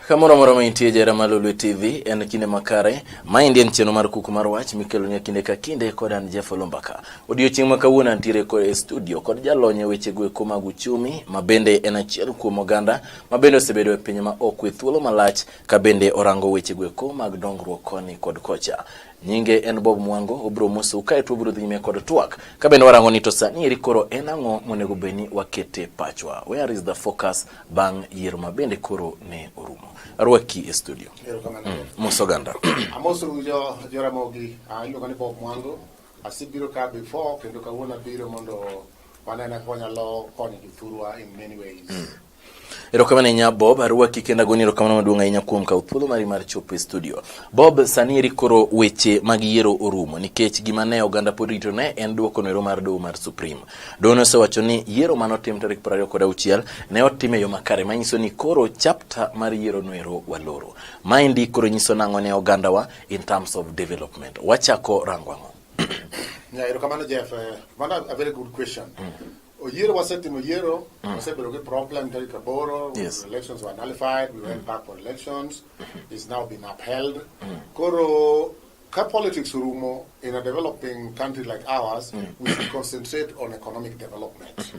Kamoro amora ma intie jahera mar Lolwe TV en kinde makare. Maendi en chenro mar kuku mar wach mikeloni kinde ka kinde kod an Jeff Olumbaka. Odiochieng' ma kawuono antiere kod e studio kod jalony e weche goeko mag uchumi ma bende en achiel kuom oganda ma bende osebedo e piny ma okwe thuolo malach ka bende orango weche goeko mag dongruok koni kod kocha. Nyinge en Bob Mwango, obiro mosou kaeto wabiro dhi nyime kod twak. Ka bende warango ni to sani eri koro en ang'o monego bed ni wakete pachwa. Where is the focus bang' yiero ma bende koro ne orumo. Arwaki e studio. Mos oganda. Amosou jo Joramogi, iluonga ni Bob Mwango. Asebiro ka before kendo kawuono abiro mondo wanene kaka wanyalo konyo jothurwa in many ways. Erokamano ahinya Bob, arwaki kendo agoni erokamano maduong' ahinya kuom kawo thuolo mari mar chopo e studio. Bob, sani eri koro weche mag yiero orumo nikech gima ne oganda pod rito ne en duoko noero mar doho mar Supreme. Doho ne osewacho ni yiero mane otim tarik 26 ne otim e yo makare manyiso ni koro chapter mar yiero noero waloro. Maendi koro nyiso nang'o ne ogandawa in terms of development. Wachako rango ang'o? Yeah, erokamano Jeff. Mano a very good question. Oyiero wasetimo yiero, wasebedo gi problem tarik 8, elections were nullified, we went back for elections, it's now been upheld. Koro ka politics orumo in a developing country like ours, we should concentrate on economic development.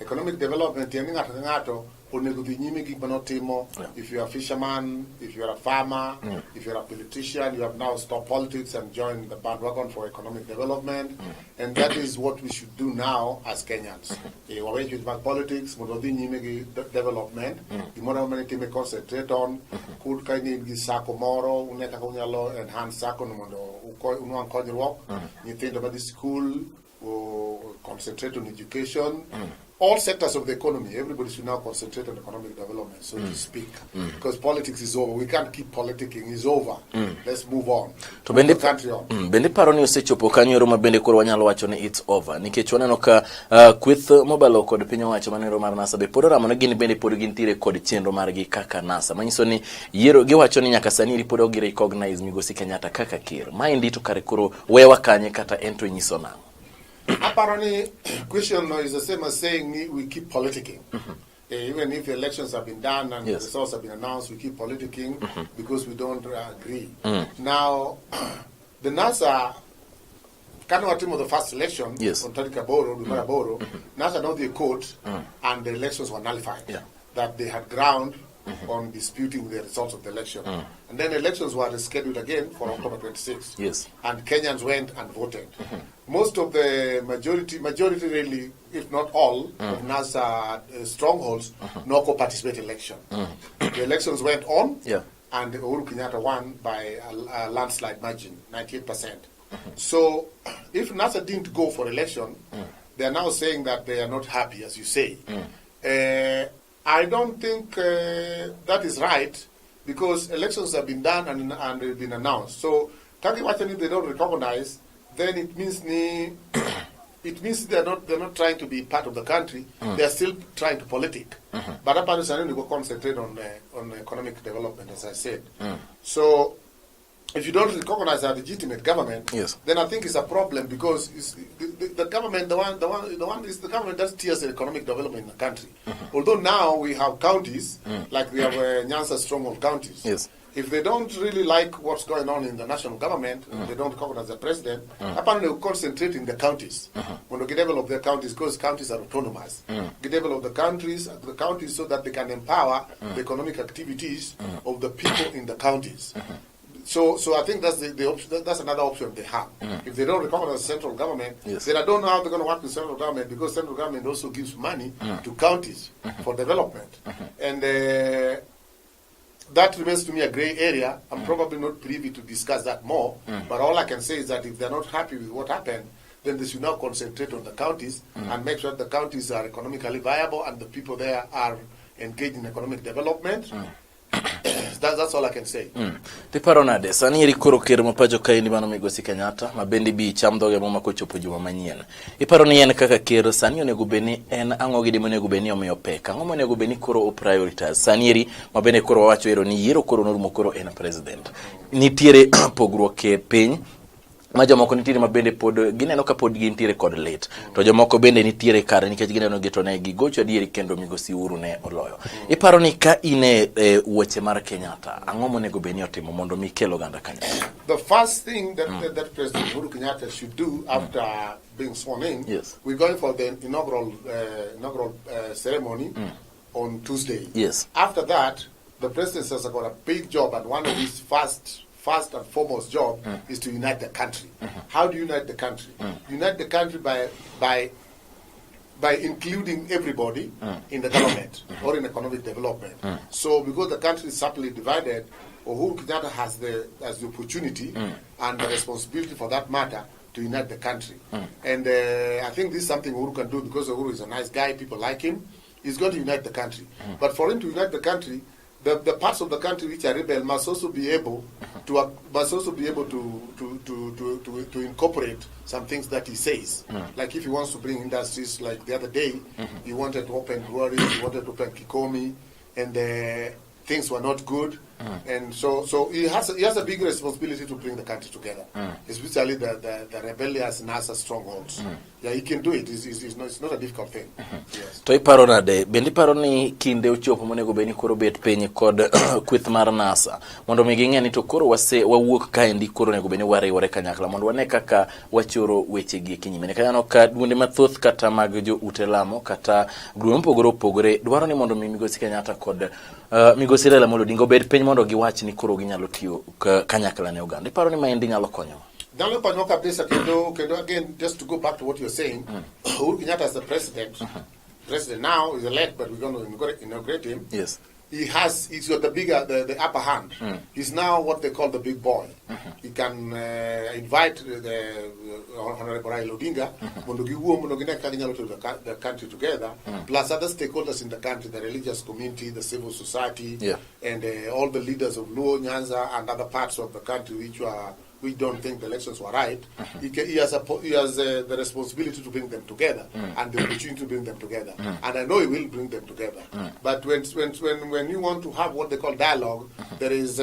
Economic development tiende ni ng'ato ka ng'ato onego dhi nyime gi gik manotimo. If you are a fisherman, if you are a farmer, if you are a politician, you have now stopped politics and joined the bandwagon for economic development. And that is what we should do now as Kenyans. Wawe weche mag politics mondo wadhi nyime gi development. Gimoro amora mane itime concentrate on. Kud ka in gi sacco moro, une kaka unyalo enhance sacco no mondo unwang' konyruok. Nyithindo madhi school, concentrate on education. All sectors of the economy, everybody should now concentrate on economic development, so to speak. Because politics is over. We can't keep politicking. It's over. Let's move on. To bende Move the country on. Bende paro ni osechopo kanyo ero ma bende koro wanyalo wacho ni it's over nikech waneno ka kweth mobalo kod piny owacho manero mar NASA be pod oramo ni gin bende pod gintiere kod chenro margi kaka NASA manyiso ni yiero giwacho ni nyaka sani eri pod ok gi recognize Migosi Kenyatta kaka ker. Maendi to kare koro wewa kanye kata en to inyiso nang'o? Aparo ni question no is the same as saying ni we keep politicking. Even if elections have been done and the results have been announced, we keep politicking because we don't agree. Now, the NASA kane watimo the first election on tarik 8 dwe mar 8, NASA nodhi e court and the elections were nullified. That they had ground on disputing the results of the election. And then elections were rescheduled again for October 26. And Kenyans went and voted. Most of the majority, majority really, if not all, of NASA strongholds, no participate election. The elections went on, and Uhuru Kenyatta won by a landslide margin, 98%. So, if NASA didn't go for election, they are now saying that they are not happy, as you say. I don't think that is right because elections have been done and they've been announced. So, ka giwacho ni they don't recognize, then it means they're not trying to be part of the country. They are still trying to politic. But apparently, we will concentrate on economic development, as I said. So, if you don't recognize a legitimate government, then I think it's a problem because it's the government, the one is the government that steers the economic development in the country. Although now we have counties, like we have Nyanza stronghold counties. If they don't really like what's going on in the national government, they don't recognize the president, apparently they will concentrate in the counties. When they develop their counties, because counties are autonomous. They develop the counties so that they can empower the economic activities of the people in the counties. So I think that's the option. That's another option they have. If they don't recognize the central government, then I don't know how they're going to work with central government because central government also gives money to counties for development, and that remains to me a gray area. I'm probably not privy to discuss that more. But all I can say is that if they're not happy with what happened, then they should now concentrate on the counties and make sure the counties are economically viable and the people there are engaged in economic development. That's all I can say. Tiparo nade sani eri koro ker ma pacho kaendi mano Migosi Kenyatta ma bende bi cham dhoge moma kochopo juma manyien. Iparo ni en kaka ker sani onego bed ni en ang'o gidi monego bed ni omiyo pek? Ang'o monego bed ni koro o prioritize? Sani eri ma bende koro wawacho ero ni yiero koro norumo koro en president. Nitiere pogruok e piny. Ma jomoko nitiere ma bende pod gineno ka pod gintiere kod lit to jomoko bende nitiere kare nikech gineno gi to ne gigocho adieri kendo migosi Uhuru ne oloyo. Iparo ni ka in e weche mar Kenyatta, ang'o monego bed ni otimo mondo mi kel oganda kanyakla? The first thing that President Uhuru Kenyatta should do after being sworn in, we're going for the inaugural ceremony on Tuesday. After that, the president has got a big job, and one of his first and foremost job is to unite the country. How do you unite the country? Unite the country by including everybody in the government or in economic development. So because the country is subtly divided, Uhuru Kenyatta has the opportunity and the responsibility for that matter to unite the country. And I think this is something Uhuru can do because Uhuru is a nice guy, people like him. He's going to unite the country. But for him to unite the country, the parts of the country which are rebel must also be able to incorporate some things that he says. Like if he wants to bring industries, like the other day, he wanted to open breweries, he wanted to open Kikomi, and things were not good. And so he has a big responsibility to bring the country together, especially the rebellious NASA strongholds. Yeah, he can do it. It's not a difficult thing. Yes. To iparo nade? Bende iparo ni kinde ochopo monego bed ni koro bet piny kod kweth mar NASA mondo mi ging'e ni to koro wase wawuok kaendi koro onego bed ni wariwore kanyakla mondo wane kaka wachoro weche gi eki nyime. Nikech aneno ka duonde mathoth kata mag jo ute lamo kata grube mopogore opogore dwaro ni mondo mi migosi Kenyatta kod migosi Raila Amolo Odinga obed piny mondo giwach ni koro ginyalo tiyo kanyakla ne oganda. Iparo ni maendi nyalo konyowa? Nyalo konyowa kabisa kendo again, just to go back to what you're saying, Uhuru Kenyatta as the president now is elect, but we're going to inaugurate him. He's got the upper hand. He's now what they call the big boy. He can invite the Honorable Raila Odinga, mondo giwuo mondo gine kaka ginyalo tero the country together, plus other stakeholders in the country, the religious community, the civil society, and all the leaders of Luo, Nyanza, and other parts of the country which were we don't think the elections were right. He has the responsibility to bring them together and the opportunity to bring them together. And I know he will bring them together. But when you want to have what they call dialogue, there has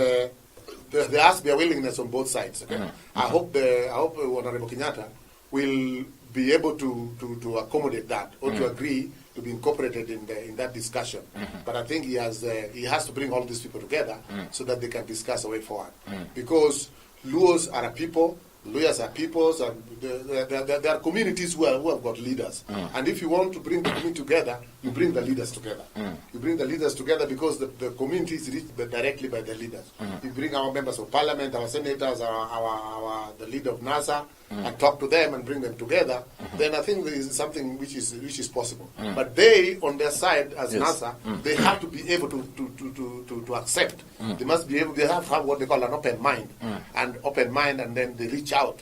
to be a willingness on both sides. Okay? I hope Honorable Kenyatta will be able to accommodate that or to agree to be incorporated in that discussion. But I think he has to bring all these people together so that they can discuss a way forward. Because Luos are a people, Luhyas are peoples, and there are communities who have got leaders. And if you want to bring the community together, you bring the leaders together. You bring the leaders together because the community is reached directly by the leaders. You bring our members of parliament, our senators, the leader of NASA, and talk to them and bring them together, then I think there is something which is possible. But they, on their side, as NASA, they have to be able to accept. They must be able, they have to have what they call an open mind. And open mind, and then they reach out.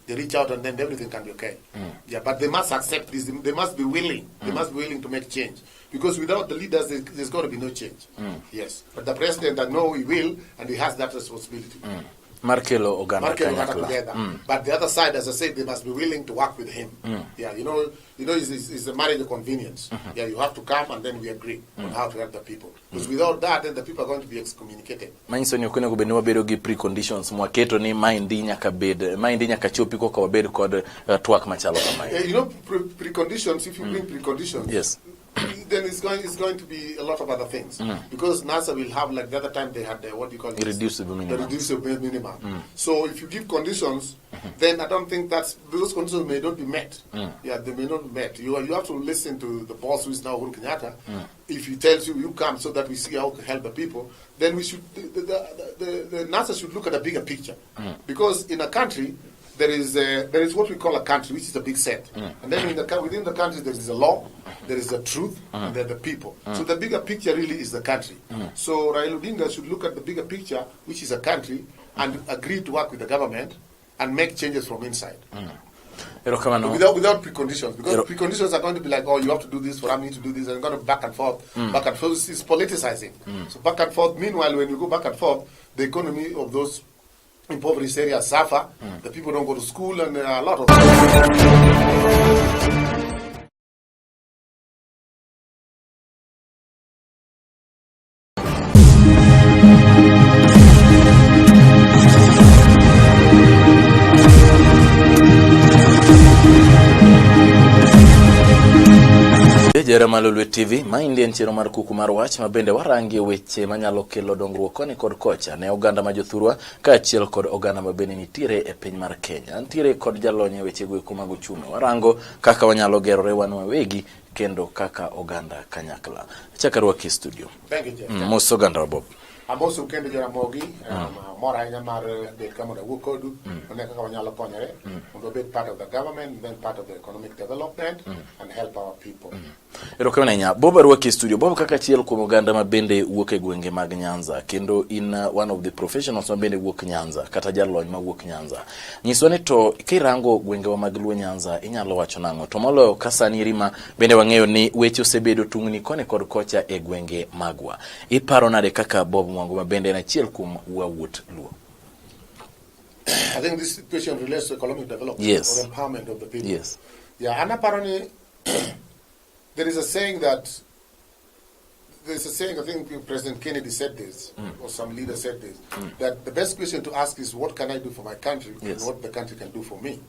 They reach out and then everything can be okay. Yeah, but they must accept this. They must be willing. They must be willing to make change. Because without the leaders, there's got to be no change. Yes. But the president, I know he will, and he has that responsibility. Mar kelo oganda Mar kelo oganda kanyakla. Together. But the other side, as I said, they must be willing to work with him. Yeah, it's a marriage of convenience. Yeah, you have to come and then we agree on how to help the people. Because without that, then the people are going to be excommunicated. Manyiso ni ok onego bed ni wabedo gi preconditions mwaketo ni maendi nyaka bed maendi nyaka chopi koka wabed kod twak machalo kamae. Preconditions, if you bring preconditions, then it's going to be a lot of other things. Because NASA will have, like the other time they had the, what do you call it? Irreducible minimum. The reducible minimum. So if you give conditions, then I don't think those conditions may not be met. Yeah, they may not be met. You have to listen to the boss, who is now Uhuru Kenyatta. If he tells you, you come so that we see how to help the people, then we should, the NASA should look at a bigger picture. Because in a country, there is what we call a country, which is a big set. And then within the country, there is a law, there is the truth, and there are the people. So the bigger picture really is the country. So Raila Odinga should look at the bigger picture, which is a country, and agree to work with the government and make changes from inside. Erokamano. Without preconditions, because preconditions are going to be like, oh, you have to do this for me to do this, and going to back and forth, back and forth. It's politicizing. So back and forth. Meanwhile, when you go back and forth, the economy of those impoverished areas suffer. The people don't go to school, and there are a lot of. Jahera mar Lolwe TV, maendi en chenro mar kuku mar wach ma bende warangie weche manyalo kelo dongruok koni kod kocha ne oganda ma jothurwa kaachiel kod oganda ma bende nitiere e piny mar Kenya. Antiere kod jalony e wechego eko mag uchumi. Warango kaka wanyalo gerore wan wawegi kendo kaka oganda kanyakla. Achako arwaki e studio. Thank you, Jeff. Mos oganda wa Bob. Amosu kendo Jaramogi, mor ahinya mar bet ka mondo awuo kodu, one kaka wanyalo konyore, mondo wabed part of the government, then part of the economic development, and help our people. Erokamano ahinya. Bob arwaki e studio. Bob kaka achiel kuom oganda ma bende wuok e gwenge mag Nyanza kendo in one of the professionals ma bende wuok Nyanza kata jalony ma wuok Nyanza. Nyiswa ni to kirango gwengewa mag Luo Nyanza inyalo wacho nang'o? To moloyo ka sani rima bende wang'eyo ni weche osebedo tungni koni kod kocha e gwenge magwa. Iparo nade kaka Bob Mwango ma bende en achiel kuom wawuot Luo? I think this question relates to economic development Yes. or empowerment of the people. Yes. Yeah, and apparently there is a saying that there's a saying, I think President Kennedy said this, or some leader said this, that the best question to ask is what can I do for my country Yes. and what the country can do for me.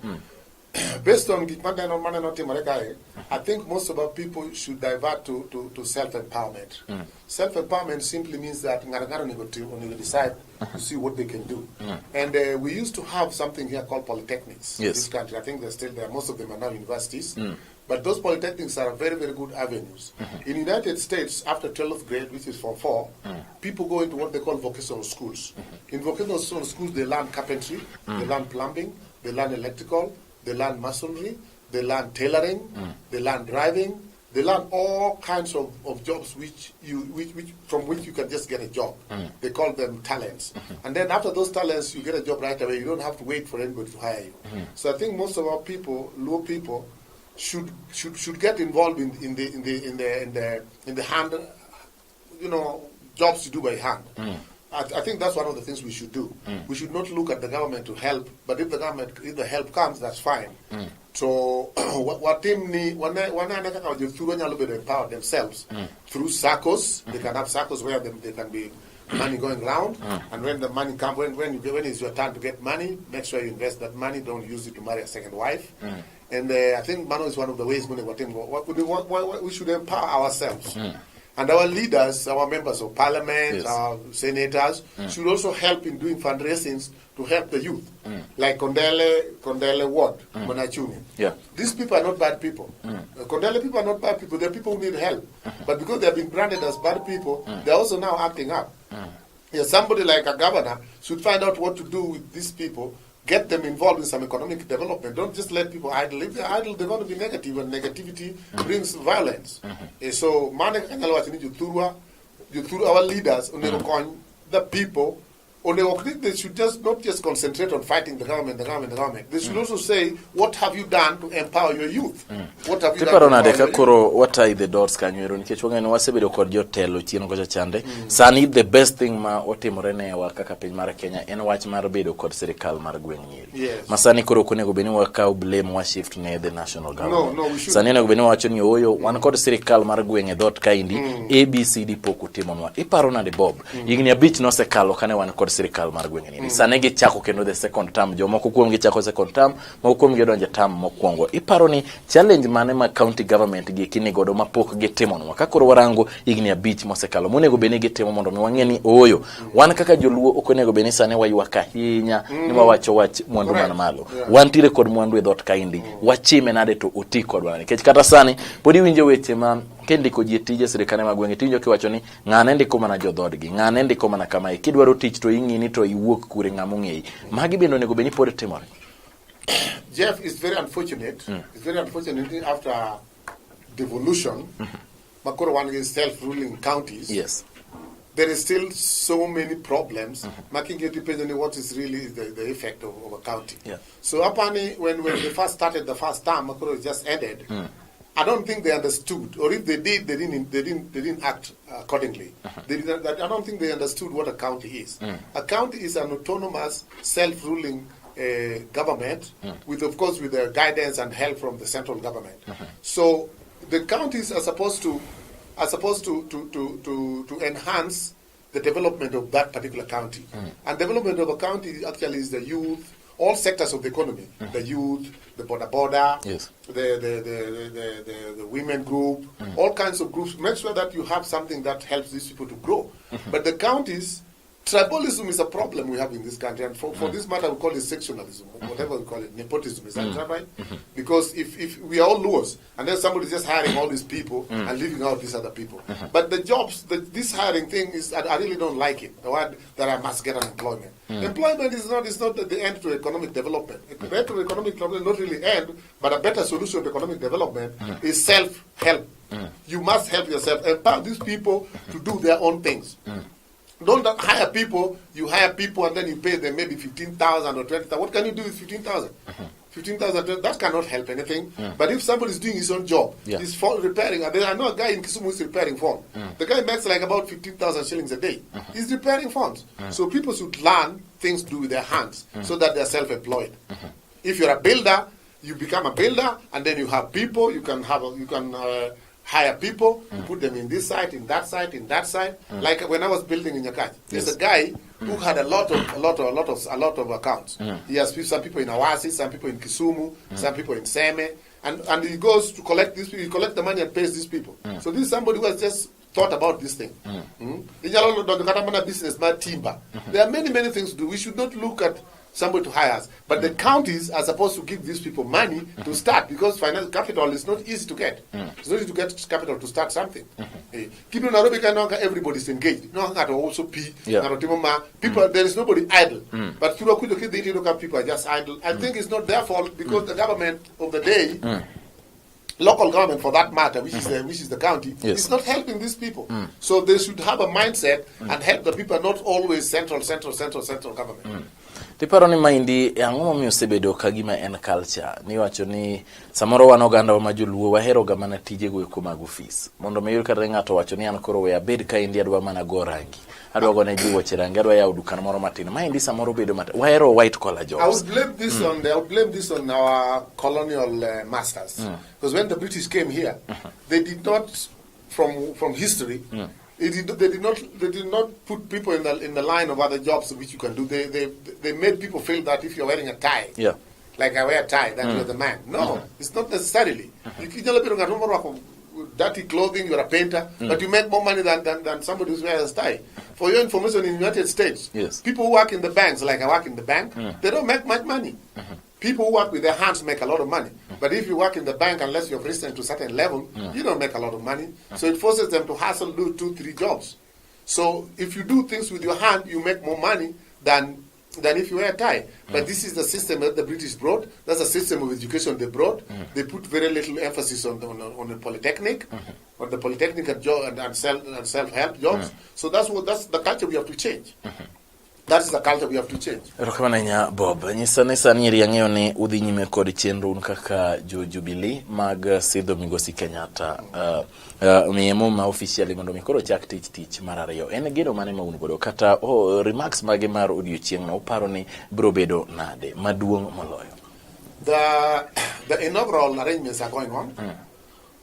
Based on gik maneno timore kae, I think most of our people should divert to self-empowerment. Self-empowerment simply means that ng'ato ng'ato onego decide to see what they can do. And we used to have something here called polytechnics in Yes. this country. I think they're still there. Most of them are now universities. But those polytechnics are very, very good avenues. In the United States, after 12th grade, which is Form 4, people go into what they call vocational schools. In vocational schools, they learn carpentry, they learn plumbing, they learn electrical, they learn masonry, they learn tailoring, they learn driving, they learn all kinds of jobs from which you can just get a job. They call them talents. And then after those talents, you get a job right away. You don't have to wait for anybody to hire you. So I think most of our people, Luo people, should get involved in the hand, jobs to do by hand. I think that's one of the things we should do. We should not look at the government to help, but if the help comes, that's fine. So watim ni wane ane kaka jothurwa nyalo bedo empowered themselves through SACCOs. They can have SACCOs where they can be money going round, and when the money comes, when it's your turn to get money, make sure you invest that money. Don't use it to marry a second wife. And I think mano is one of the ways monego watim go. We should empower ourselves. And our leaders, our members of parliament, our senators, should also help in doing fundraisings to help the youth. Like Kondele Ward, Monachungi. These people are not bad people. Kondele people are not bad people. They're people who need help. But because they have been branded as bad people, they're also now acting up. Yeah, somebody like a governor should find out what to do with these people, get them involved in some economic development. Don't just let people idle. If they're idle, they're going to be negative, and negativity brings violence. So, mane kaka anyalo wacho ni jothurwa, jothur, our leaders, onego kony the people, onego ok ni they should just not just concentrate on fighting the government, the government, the government. They should also say, what have you done to empower your youth? What have you done Tiparo to nade empower ka your youth? Koro watie the dots kanyo ero nikech wang'eyo ni wasebedo kod jotelo chien kocha chande. Sani the best thing ma otimore newa kaka piny mar Kenya en wach mar bedo kod sirikal mar gweng' Nyeri. Ma sani koro ok onego bed ni wakaw blame wa shift ne the national government. No, we shouldn't. Sani onego bed ni wawacho ni ooyo wan kod sirikal mar gweng' e dhoot kaendi ABCD pok otimonwa. Iparo nade Bob? Higni 5 nosekalo kane wan kod sirikal mar gweng' Nyeri. Sani gichako kendo the second term. Jomoko kuom gi chako second term, moko kuom gi odonjo e term mokwongo. Iparo ni challenge mane ma county government gi eki ni godo mapok gitimonwa? Ka koro warango higni 5 mosekalo, monego bed ni gitimo mondo mi wang'e ni ooyo. Wan kaka joluo ok onego bed ni sani waywak ahinya ni wawacho wach mwandu man malo. Wantiere kod mwandu e dhoot kaendi. Wachime nade to oti kodwa nikech kata sani pod iwinjo weche ma kindiko ji e tije sirikande mag gwenge tiwinjo kiwacho ni ng'ane ndiko mana jodhodgi, ng'ane ndiko mana kamae. Kidwaro tich to ing'i ni to iwuok kure ng'ama ong'eyi. Magi bende onego bed ni pod timore. Jeff, it's very unfortunate. It's very unfortunate after devolution, makoro wan gi self-ruling counties. There is still so many problems. Making it depends on what is really the effect of a county. So apparently, when they first started the first term, Makoro just ended. I don't think they understood, or if they did, they didn't act accordingly. They didn't, I don't think they understood what a county is. A county is an autonomous, self-ruling government, with, of course, with the guidance and help from the central government. So the counties are supposed to enhance the development of that particular county. And development of a county actually is the youth. all sectors of the economy, the youth, the boda boda, the women group, all kinds of groups. Make sure that you have something that helps these people to grow. But the counties, tribalism is a problem we have in this country, and for this matter, we call it sectionalism, whatever we call it, nepotism. Is that right? Because if we are all Luos, and then somebody is just hiring all these people and leaving out these other people. But the jobs, this hiring thing is, I really don't like it. The word that I must get an employment. Employment is not the end to economic development. The end to economic development, not really end, but a better solution to economic development is self-help. You must help yourself. Empower these people to do their own things. Don't hire people. You hire people and then you pay them maybe 15,000 or 20,000. What can you do with 15,000? 15,000, that cannot help anything. But if somebody is doing his own job, he's phone repairing. I know a guy in Kisumu who's repairing phone. The guy makes like about 15,000 shillings a day. He's repairing phones. So people should learn things to do with their hands so that they're self-employed. If you're a builder, you become a builder, and then you have people. You can hire people, you put them in this site, in that site, in that site. Like when I was building in Nyakach, there's a guy who had a lot of accounts. He has some people in Awasi, some people in Kisumu, some people in Seme, and he goes to collect these people. He collect the money and pays these people. So this is somebody who has just thought about this thing. Inyalo donjo kata mana business mar timber. There are many, many things to do. We should not look at somebody to hire us. But the counties are supposed to give these people money to start because finance capital is not easy to get. It's not easy to get capital to start something. Keep in Nairobi, ka everybody's engaged. No, ng'ato also pi, ng'ato timo ma. People, there is nobody idle. But through Akujo Kidhi, people are just idle. I think it's not their fault because the government of the day, local government for that matter, which is the county, is not helping these people. So they should have a mindset and help the people, not always central, central, central, central government. Tiparo ni maendi ang'o momiyo osebedo ka gima en culture niwacho ni samoro wan oganda ma joluo wahero ga mana tijego eko mag ofis mondo mi iyud kata ng'ato wacho ni an koro we abed kaendi, adwa mana go rangi, adwa gone ji wuoche rangi, adwa yawo dukana moro matin. Maendi samoro bedo matin, wahero white collar I jobs. would blame this on the, I would blame this on our colonial masters, because when the British came here, they did not, from history, they did not put people in the line of other jobs which you can do. They made people feel that if you're wearing a tie, like I wear a tie, that you're the man. No, it's not necessarily. You can dirty clothing, you're a painter, but you make more money than somebody who's wearing a tie. For your information, in the United States, people who work in the banks, like I work in the bank, they don't make much money. People who work with their hands make a lot of money. But if you work in the bank, unless you've risen to a certain level, you don't make a lot of money. So it forces them to hustle, do two, three jobs. So if you do things with your hand, you make more money than if you wear a tie. But this is the system that the British brought. That's the system of education they brought. They put very little emphasis on the polytechnic, on the polytechnic and, job, and self-help jobs. So that's the culture we have to change. That is the culture we have to change. Erokamano ahinya, Bob. Nyisa ni sani eri ang'eyo ni udhi nyime kod chenro un kaka jo Jubilee mag sidho migosi Kenyatta miye muma officially mondo mi koro chak tich mar ariyo. En geno mane ma un godo kata remarks mage mar odiochieng'no uparo ni biro bedo nade maduong' moloyo? The inaugural arrangements are going on.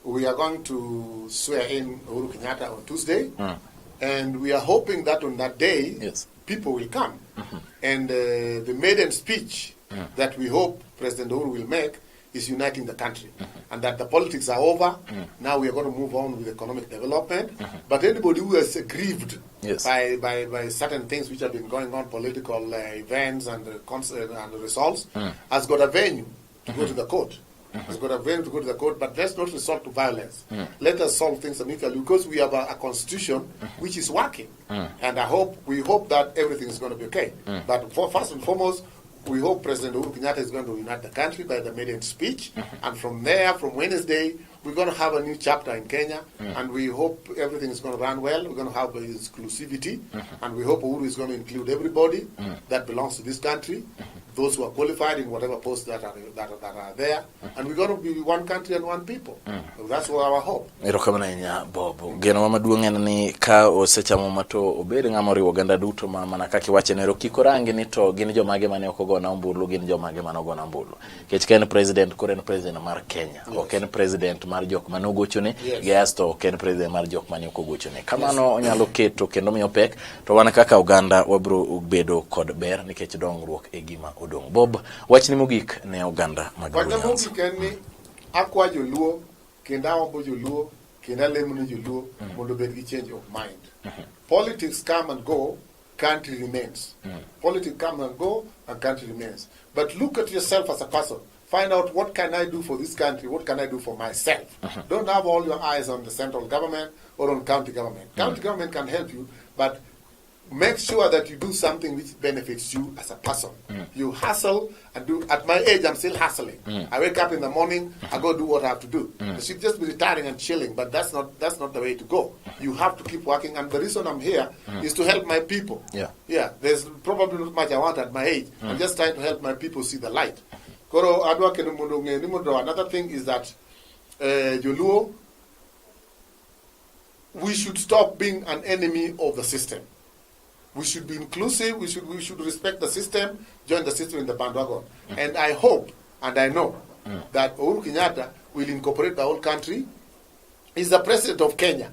We are going to swear in Uhuru Kenyatta on Tuesday, and we are hoping that on that day, people will come. And the maiden speech that we hope President Uhuru will make is uniting the country, and that the politics are over. Now we are going to move on with economic development. But anybody who has aggrieved by certain things which have been going on, political events and the results, has got a venue to go to the court. Has got a venue to go to the court, but let's not resort to violence. Let us solve things amicably because we have a constitution which is working, and I hope we hope that everything is going to be okay. But first and foremost, we hope President Uhuru Kenyatta is going to unite the country by the maiden speech, and from there, from Wednesday, we're going to have a new chapter in Kenya, and we hope everything is going to run well. We're going to have inclusivity, and we hope Uhuru is going to include everybody that belongs to this country, those who are qualified in whatever posts that are there, and we're going to be one country and one people. That's what our hope. Erokamano ahinya, Bob. Genowa maduong' en ni ka osechamo ma to obed ng'ama oriwo oganda duto ma mana kaka iwache nero kik orangi ni to gin jomage mane ok ogona ombulu, gin jomage mane ogona ombulu. Nikech ka en president, koro en president mar Kenya, ok en president mar jok mane ogochone, gi asto ok en president mar jok mane ok ogochone. Kamano onyalo keto kendo miyo pek to wan kaka oganda wabiro bedo kod ber nikech dongruok e gima odwaro. odong'. Bob, wachni mogik ne oganda mag Luo Wachna Nyanza. mogik en ni akwa joluo kendo ahombo joluo kendo alemo ne joluo mondo obed gi change of mind. Politics come and go, country remains. Politics come and go, and country remains. But look at yourself as a person. Find out what can I do for this country, what can I do for myself. Don't have all your eyes on the central government or on county government. County government can help you, but make sure that you do something which benefits you as a person. You hustle and do. At my age, I'm still hustling. I wake up in the morning, I go do what I have to do. I should just be retiring and chilling, but that's not the way to go. You have to keep working, and the reason I'm here is to help my people. Yeah. There's probably not much I want at my age. I'm just trying to help my people see the light. Koro adwa kendo mondo ong'e ni mondo another thing is that Joluo, we should stop being an enemy of the system. We should be inclusive. We should respect the system, join the system in the bandwagon. And I hope and I know that Uhuru Kenyatta will incorporate the whole country. He's the president of Kenya.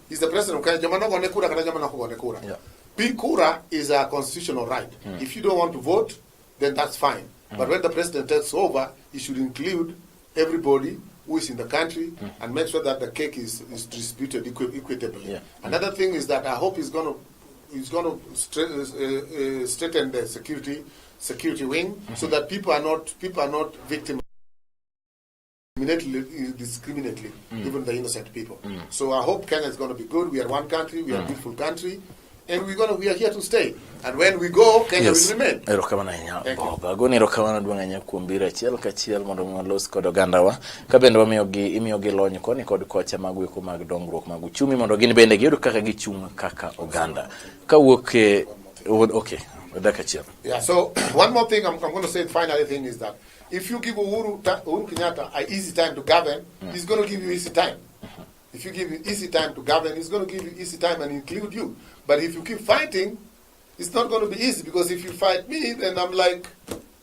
He's the president of Kenya. Joma nogone kura kata joma nok ogone kura. Kura is a constitutional right. If you don't want to vote, then that's fine. But when the president takes over, he should include everybody who is in the country and make sure that the cake is distributed equitably. Another thing is that I hope he's going to straighten the security wing so that people are not victim discriminately, even the innocent people. So I hope Kenya is going to be good. We are one country. We are a beautiful country, and we are here to stay. And when we go, Kenya will remain. Erokamano ahinya. Thank you. Bob. Agoni erokamano duong' ahinya kuom biro achiel kachiel mondo mi walos kod ogandawa ka bende wamiyogi imiyogi lony koni kod kocha mag weko mag dongruok mag uchumi mondo gin bende giyud kaka gichung' kaka oganda kawuok e okay, dakika achiel. Yeah. So one more thing I'm going to say. Finally, thing is that if you give Uhuru Kenyatta an easy time to govern, he's going to give you easy time. If you give him easy time to govern, he's going to give you easy time and include you. But if you keep fighting, it's not going to be easy because if you fight me, then I'm like,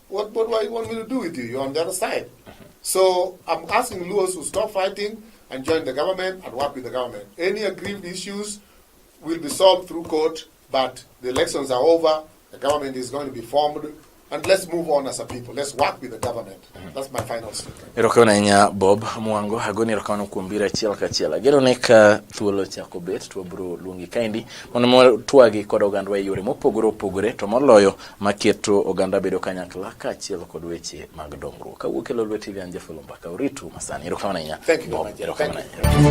what do I want me to do with you? You're on the other side. So I'm asking Luos to stop fighting and join the government and work with the government. Any aggrieved issues will be solved through court, but the elections are over, the government is going to be formed, and let's move on as a people. Let's work with the government. That's my final statement. Erokamano ahinya, Bob Mwango. Agoni erokamano kuom biro achiel kachiel. Ageno ni ka thuolo chako bet to wabiro luongi kaendi mondo twagi kod ogandwa e yore mopogore opogore to moloyo maketo oganda bedo kanyakla kaachiel kod weche mag dongruok. Kawuok e Lolwe TV, an Jeff Oloo Mbaka. Oritu masani. Erokamano ahinya. Thank you very Bob, much. erokamano Thank ahinya.